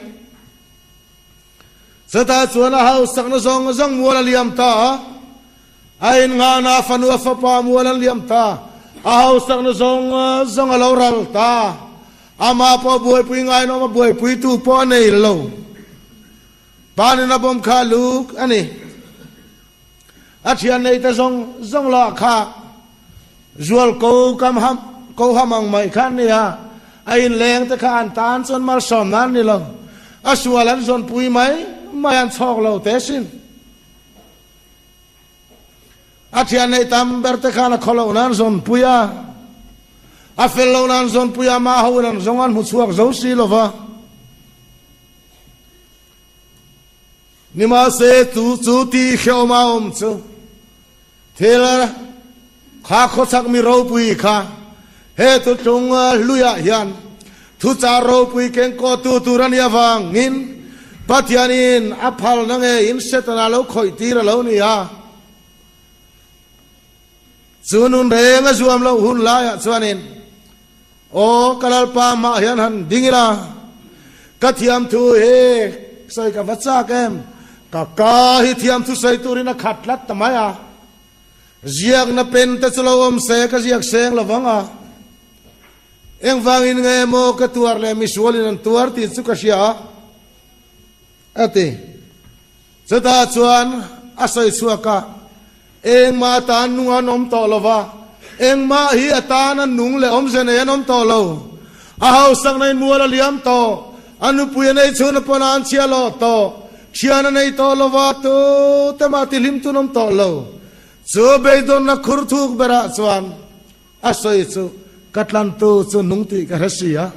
Chutah chuan a hausakna zawng zawng mual a liam ta a, a innghahna a fanu a fapa mual an liam ta, a hausakna zawng zawng a lo ral ta. Amah pawh buaipui ngainawm a buaipuitu pawh a nei lo. Panin a bawm kha luk a ni. A thian nei ta zawng zawng lah kha zual ko kam ham ko ham ang mai kha an ni a, a inleng te kha an tan chuan malsawm nan ni lo. A sual an zawnpui mai mai an chhawk lo te sin. A thian nei tam ber te khan a khaw loh nan zawnpui a, a fel loh nan zawnpui a, mah ho in an zawng an hmu chhuak zo si lo va. Nimahse chu chu tih hrehawm a awm chu thil kha khawchhak mi ropui kha he thuthlung hluiah hian thuchah ropui kengkawhtu tur a nih avangin Pathianin a phalna ngeiin Setana lo khawih tir a lo ni a. Chu nun reng a zuam loh hun laiah chuanin Aw ka Lalpa mah hian han ding ila, ka thiamthu hi sawi ka va chak em? Ka ka hi thiamthu sawi turin a khat tlat ta mai a, ziakna pen te chu lo awm se ka ziak seng lo vang a, engvangin nge maw ka tuar leh misualin an tuar tih chu ka hria a, a ti. Chutah chuan a sawi chhuak a, Engmah atan nung an awm tawh lo va, engmah hi atan a nung leh awmze nei an awm tawh lo. A hausakna in mual a liam tawh, a nupui a nei chhun a pawn a an chhia lawh tawh, thian a nei tawh lo va, tute mah tihlim tun awm tawh lo. Chu beidawnna khur thuk berah chuan a sawi chu, Ka tlantu chu nung tih ka hre si a.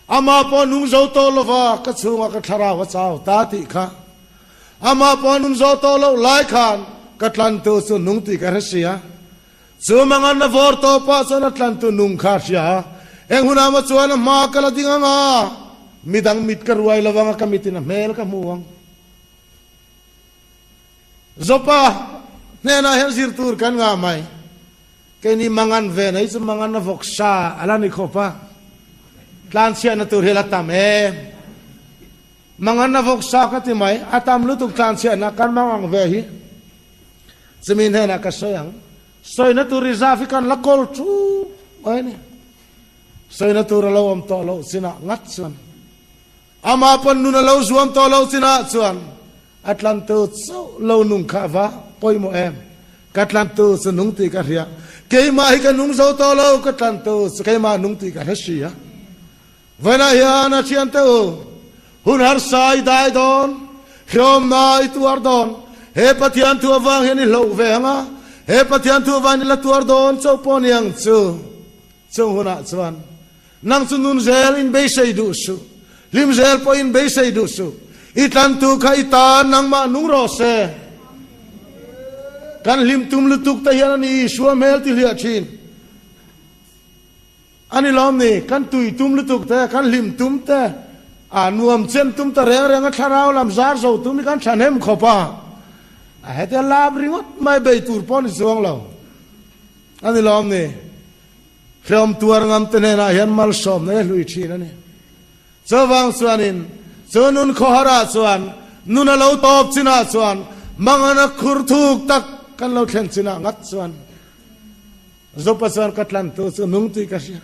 Amah pawh nung zo tawh lo va, ka chhungah ka thlarau a chau ta tih kha. Amah pawh nun zo tawh loh lai khan ka tlantu chu nung tih ka hre si a. Chu manganna vawr tawpah chuan a tlantu nung kha a hria a. Eng hunah maw chuan a hma ka la ding ang a, midang mit ka ruai lo ang a, ka mitin a hmel ka hmu ang. Zopa hnenah hian zir tur kan ngah mai. Keini mangan ve nei chu mangan a vawk sa a la ni khawp a, tlanchhiahna tur hi a la tam em. Mangan a vawk sa ka ti mai, a tam lutuk tlanchhiahna kan mangang ve hi. Chumi hnenah ka sawi ang, sawina tur reserve hi kan la kawl thup mai a ni. Sawina tur a lo awm tawh loh chinah ngat chuan, amah pawn nun a lo zuam tawh loh chinah chuan, A tlantu chauh lo nung kha va pawimawh em? Ka tlantu chu nung tih ka hria. Keimah hi ka nung zo tawh lo, ka tlantu chu keimah nung tih ka hre si a. Vawiinah hian a thiante u, hun harsa i dai dawn, hrehawmna i tuar dawn, he Pathian thu avang hian i hloh ve ang a, he Pathian thu avangin i la tuar dawn chauh pawh ni ang chu. Chung hunah chuan nang chu nun zel in beisei duh suh, hlim zel pawh in beisei duh suh, i tlantu kha i tan nangmah nung rawh se. Kan hlim tum lutuk te hian a ni Isua hmel ti hliah thin. A ni lawm ni, kan tui tum lutuk te, kan hlim tum te, a nuam chen tum ta reng reng a thlarau lam zar zo tum hi kan thahnem khawp a, a hetia lap ringawt mai bei tur pawh ni chuang lo. A ni lawm ni. Hrehawm tuar ngam te hnenah hian malsawmna hi a hlui thin a ni. Chuvang chuanin chu nun khawharah chuan nun a lo tawp chinah chuan mangana khur thuk tak kan lo thlen chinah ngat chuan Zopa chuan ka tlantu chu nung tih ka hria.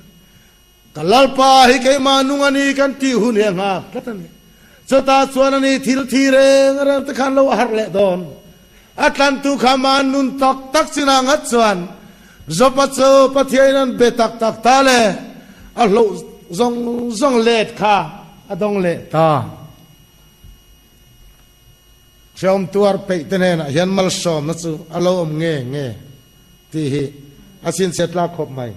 Ka Lalpa hi keimah nung a ni kan tih hun hi a nghak tlat a ni. Chutah chuan a ni thil thi reng reng te khan lo a harh leh dawn. A tlantu kha mah nun tak tak chinah ngat chuan Jopa chu Pathiain an be tak tak ta le a hloh. zawng zawng let kha a dawng leh ta. Hrehawm tuar peih te hnenah hian malsawmna chu a lo awm nge nge tih hi a chhinchhiat tlak khawp mai.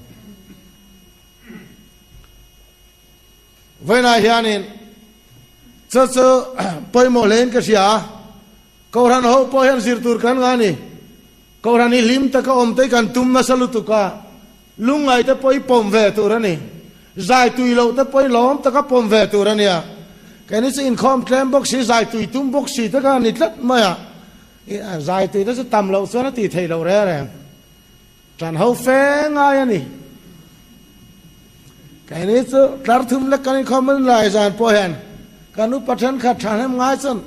Vawiinah hianin chu chu pawimawh hlein ka hria a, Kohhran ho pawh hian zir tur kan ngah a ni. Kohhran hi hlim taka awm te hi kan tum nasa lutuk a, lungngai te pawh hi pawm ve tur a ni. Zai tui loh te pawh hi lawm taka pawm ve tur a nia. Keini chu inkhawm tlem bawk si, zai tui tum bawk si te kha a ni tlat mai a. Zai tui te chu tam loh chuan a tih theih loh reng reng. Ṭan ho fe ngai a ni. Keini chu tlar thum lek kan inkhawm a ni lai zan pawh hian kan upa ṭhenkhat ṭhahnem ngai chuan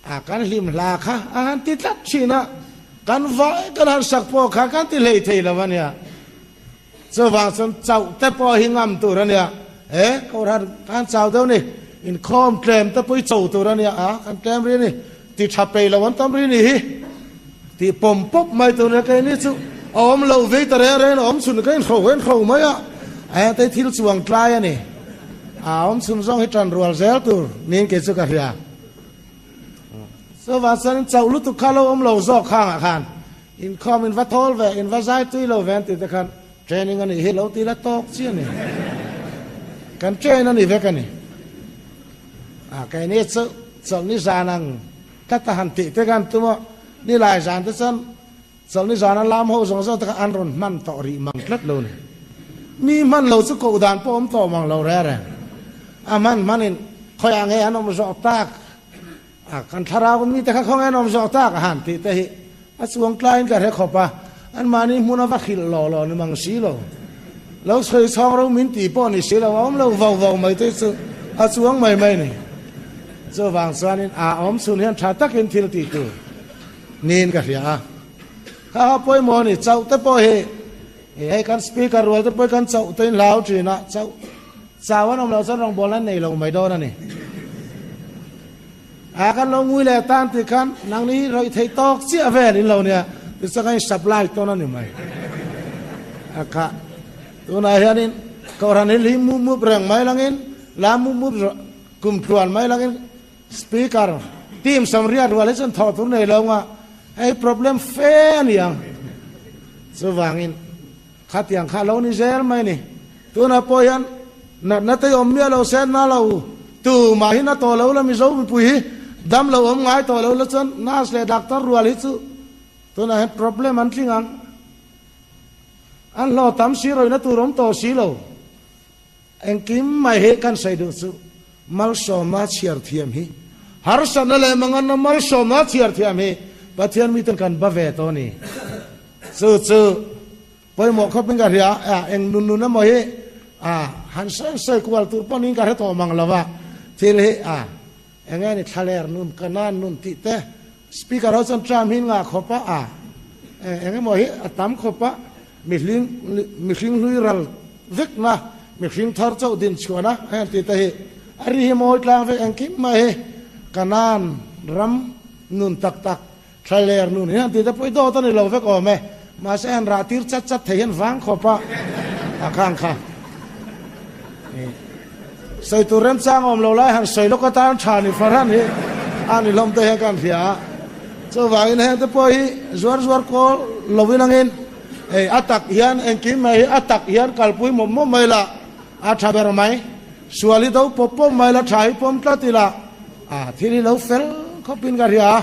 A kan hlim hla kha a han ti tlat thin a, kan vai kan han sak pawh kha kan ti hlei thei lo a nia. Chuvang chuan chauh te pawh hi ngam tur a nia. E, Kohhran kan chau deuh ni, inkhawm tlem te pawh hi cho tur a nia, a kan tlem ri a ni, ti tha pei lo an tam ri ni hi, tih pawm pawp mai tur a nia. Keini chu a awm loh vei ta reng reng a awm chhun ka inhro ka inhro mai a, a hei thil chuang tlai a ni. A awm chhun zawng hi tan rual zel tur niin kei chu ka hria. Chuvang chuan chauh lutuk kha lo awm lo zawk khangah khan inkhawm in va thawl ve, in va zai tui lo ve an tih te khan training a nih hi lo ti la tawk chi a ni. Kan train a ni vek a ni. A keini chu chawlhni zan ang tlat a han tih te khan tum a, nilai zan te chuan Chawlhni zana lam ho zawng zawng te kha an rawn hman tawh rih mang tlat lo ni. Mi hman lo chu koh dan pawh awm tawh mang lo reng reng. A hman hmanin khawiah nge an awm zawh tak a, kan thlarau mi te kha khawnge an awm zawh tak a han tih te hi a chuang tlaiin ka hre khawp a, anmahni hmun a va hrilh lawh lawh ni mang si lo. Lo sawi chhawng ro min tih pawh ni si lo, a awm lo vau vau mai te chu a chuang mai mai ni. Chuvang chuanin a awm chhun hian tha takin thil tih tur. Niin ka hria a. Kha kha pawimawh a ni, chauh te pawh hi hei kan speaker rual te pawh hi kan chauh te in hlau thin a, chauh chau an awm loh chuan rawngbawlna an nei lo mai dawn a ni. A kan lo ngui leh tan tih khan nangni hi rawih theih tawk chiah vel in lo nia, tichuan kan in supply tawn a ni mai. A kha tunah hianin Kohhran hi hlim mup mup reng mai langin lam mup mup kum tluan mai langin Speaker, Team Samriat rual hi chuan thawh tur nei lo nga, hei problem fe a ni ang. Chuvangin khatiang kha lo ni zel mai ni. Tunah pawh hian natna te awm miah lo se na lo tumah hi na tawh lo la Mizo mipui hi dam lo awm ngai tawh lo la chuan nurse leh doctor rual hi chu tunah hian problem an tling ang. An hlawh tam si rawihna tur awm tawh si lo. Engkim mai hi kan sawi duh chu malsawmna chhiar thiam hi, harsatna leh manganna malsawmna chhiar thiam hi Pathian miten kan ba ve tawh a ni. Chu chu pawimawh khawpin ka hria a, eng nun nun emaw hi a han sawi sawi kual tur pawh niin ka hre tawh mang lo va, thil hi a eng nge ni thlaler nun, Kanan nun tih te, Speaker ho chuan tram hi ngah khawp a, a eng emaw hi a tam khawp a, mihring mihring hlui ral vekna, mihring thar chauh din chhuahna heng tih te hi a ri hi mawi tlang vek engkim mai hi Kanan ram nun tak tak thlaler nun hi han tih te pawh i dawt a ni lo vek awm e, mahse han rah tir chat chat thei hian vang khawp a, a khang kha. Sawi tur remchang awm lo lai han sawi lawk atan tha ni farhan hi a ni hlawm te hian kan hria a. Chuvangin heng te pawh hi zuar zuar kawl lovin angin hei a tak hian engkim mai hi a tak hian kalpui mawp mawp mai la a tha ber mai. Sual hi do pawp pawp mai la tha hi pawm tlat ila a thil hi lo fel khawpin ka hria a.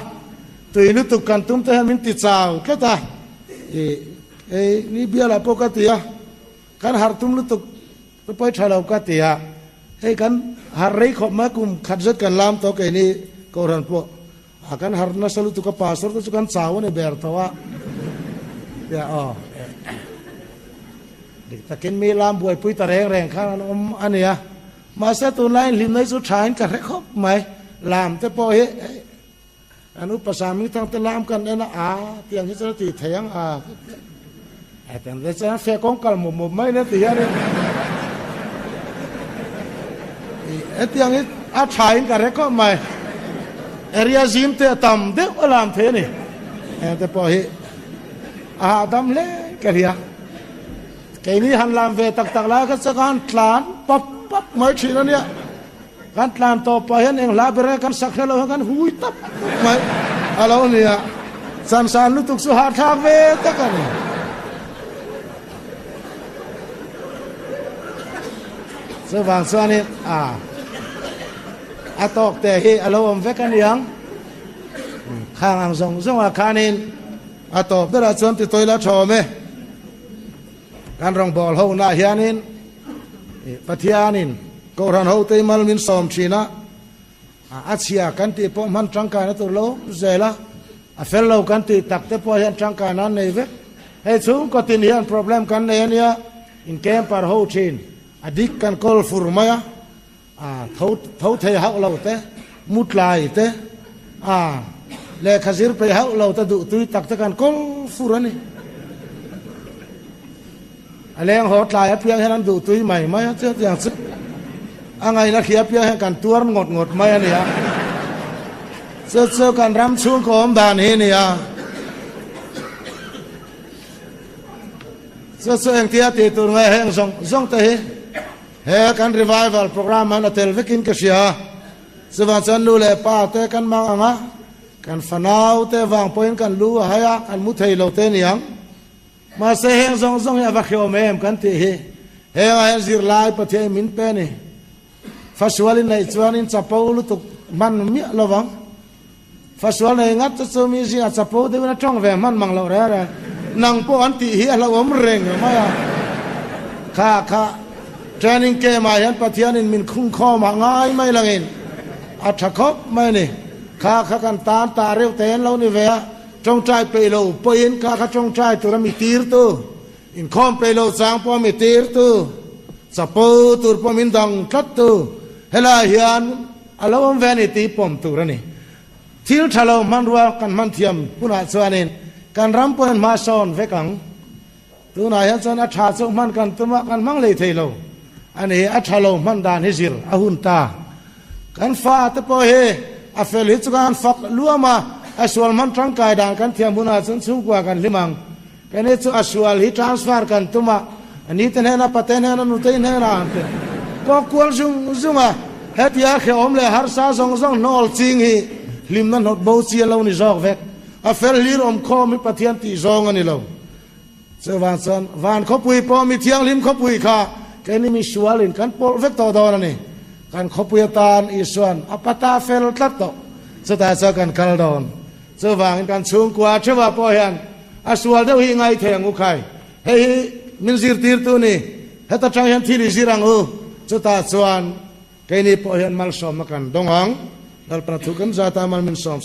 Tui lutuk kan tum te hian min ti chau tlat a. Ih hei ni bialah pawh ka ti a kan harh tum lutuk. Ka pawi tha lo ka ti a, hei kan harh rei khawp mai kum khat zet kan lam tawh keini Kohhran pawh a kan harh nasa lutuk a pastor te chu kan chau a ni ber tawh a tia aw dik takin mi lam buaipui ta reng reng khan an awm a nia mahse tunlaiin hlimna hi chu thain ka hre khawp mai lam te pawh hi An upa Sami thang te lam kan en a, a tiang hi chuan a ti thei ang a, a tiang te chuan feh kawng kal mup mup mai nia ti hian in hetiang hi a tha in ka hre khawp mai. Area zim te a tam deuh a lam thei a ni. Heng te pawh hi a hahdam hle ka hria. Keini han lam ve tak tak lai kha chuan ka han tlan pawp. pap mai thin a nia. Kan tlan tawh pah hian eng hla ber nge kan sak hre lo hian kan hui tap tap mai a lo ni a, chansan lutuk chu hahthlak ve tak a ni. Chuvang chuanin a a tawk te hi a lo awm vek a niang. Khang ang zawng zawngah khanin a tawp berah chuan ti tawila tha awm e. Kan rawngbâwl honaah hianin Pathianin Kohhran hote mal min sâwm ṭhîn a, a chhia kan tih pawh hman ṭangkaina tûr lo zêl a, a fel lo kan tih takte pawh hian ṭangkaina an nei vek. Hei chhûngkaw tin hian problem kan nei a nia, in camper ho ṭhîn, a dik kan kawl fur mai a, A tho tho thei hauh lo te, mu tlai te, a lehkha zir peih hauh lo te duh tui tak te kan kawl fur a ni. A leng haw tlai apiang hian an duh tui mai mai a, chutiang chu a ngaihna thli apiang hian kan tuar ngawt ngawt mai a ni a. Chu chu kan ram chhungkaw awm dan hi a ni a. Chu chu engtia tih tur nge heng zawng zawng te hi. He kan revival programme han a tel vekin ka hria. Chuvang chuan nu leh pa te kan mang ang a, kan fanau te vang pawhin kan lu a hai a, kan mu thei lo te niang. Mahse heng zawng zawng hi a va hreawm em kan tih hi. Hengah hian zirlai Pathian min pe a ni. Fasual in neih chuan in chapo lutuk hman miah lo vang. Fasual nei ngat chu chu mi zingah chapo deuhin a tawng ve hman mang loh reng reng. Nang pawh an tih hi a hlauhawm reng mai a. Kha kha training camp ah hian Pathianin min khung khawm ah ngai mai langin a tha khawp mai a ni. Kha kha kan tan ta reuh te an lo ni ve a, tawngtai peih lo pawhin kha kha tawngtai tura mi tirtu, inkhawm peih lo chang pawh mi tirtu, chapo tur pawh min dang tlattu helai hian A lo awm ve a ni tih pawm tur a ni. Thil tha lo hmanrua kan hman thiam hunah chuanin kan ram pawhin hma sawn vek ang. Tunah hian chuan a tha chu hman kan tum a, kan hmang lei thei lo a ni. A tha lo hman dan hi zir a hun ta. Kan fa te pawh hi a fel hi chu kan fak luam a, a sual hman tangkai dan kan thiam hunah chuan chhungkua kan hlim ang. Kani chu a sual hi transfer kan tum a, a ni te hnena, pate hnena, nute hnena an ti kawk kual zung zung a, hetia hrehawm leh harsa zawng zawng hnawl ching hi hlimna hnawt bo chi a lo ni zawk vek. A fel hlir awm khawm hi Pathian tih zawng a ni lo. Chuvang chuan van khawpui pawh mi thianghlim khawpui kha keini mi sualin kan pawlh vek tawh dawn a ni. Kan khawpui atan Isuan a pata fel tlat tawh. Chutah chuan kan kal dawn. Chuvangin kan chhungkua theuhah pawh hian a sual deuh hi i ngaithei ang u khai. Hei hi min zirtirtu ni, heta tang hian thil i zir ang u. Chutah chuan keini pawh hian malsawmna kan dawng ang. Lalpana thu kan zata mal min sawm.